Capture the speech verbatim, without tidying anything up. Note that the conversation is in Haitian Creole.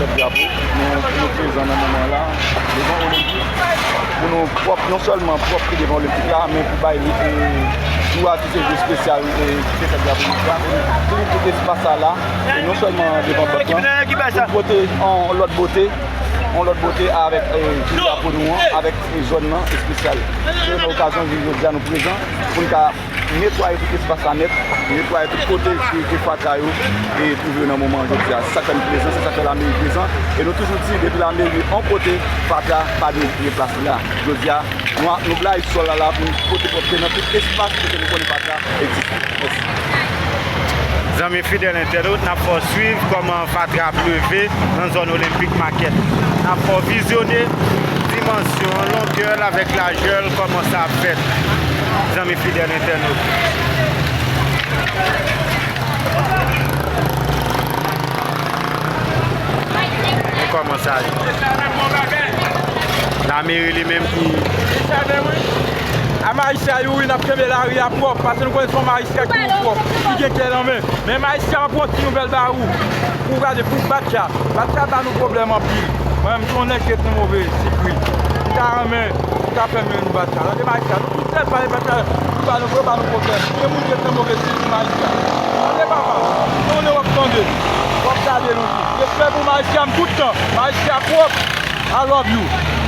Drapo, nou, nou prezan nan moman la, devan Olenpik, pou nou pwòp, non sèlman pwòp ki devan Olenpik la, men pou bay li, e, pou atis espesyal, e, ki te fè drapo nou la, pou nou klin tout espas sa la, e non sèlman devan bank lan, pou pote yon lòt bote, yon lòt bote avèk, e, drapo nou an, avèk, e, zòn nan espesyal. Se yon okazyon, jodi a nou prezan, pou nou ka netwaye tout espas la nèt, netwaye tout kote ki, ki fatra yo, e twouve yo nan moman jodi a. Se sa k fè nou prezan, se sa k fè lameri prezan. E nou toujou di, depi lameri an kote, fatra pa dwe okipe plas li la. Jodi a, nou, nou blayi sòl la, la pou nou pote pwòpte nan tout espas kote nou konnen fatra egziste. Mèsi. Zanmi fidèl entènot, n ap fè w swiv kòman fatra ap leve nan zòn Olenpik Makèt. N ap fè w vizyone dimansyon, longè l avèk lajè l, kòman sa ap fèt. Zanmi fidèl entènot. Men kòman sa ye. Lameri li menm ki A Maïsya, wi, n ap kenbe lari a pwòp, paske nou konnen se yon Maïsya ki pwòp, ki gen kè nan men. Men Maïsya, m ap pran ti nouvèl ba ou. Pou w gade, pou Batya. Batya ba nou pwoblèm anpil. Mwen menm, se yon nèg ki ret nan move sipri. M ta renmen, m ta fè menm nou Batya. Tande Maïsya, nou tout tèt pale Batya, nou ba nou, ba nou pwoblèm. Gen moun ki ret nan move sipri Maïsya. Tande papa, konnen w ap tande. W ap gade nou tou. Respè pou Maïsya m tout tan. Maïsya pwòp. I love you.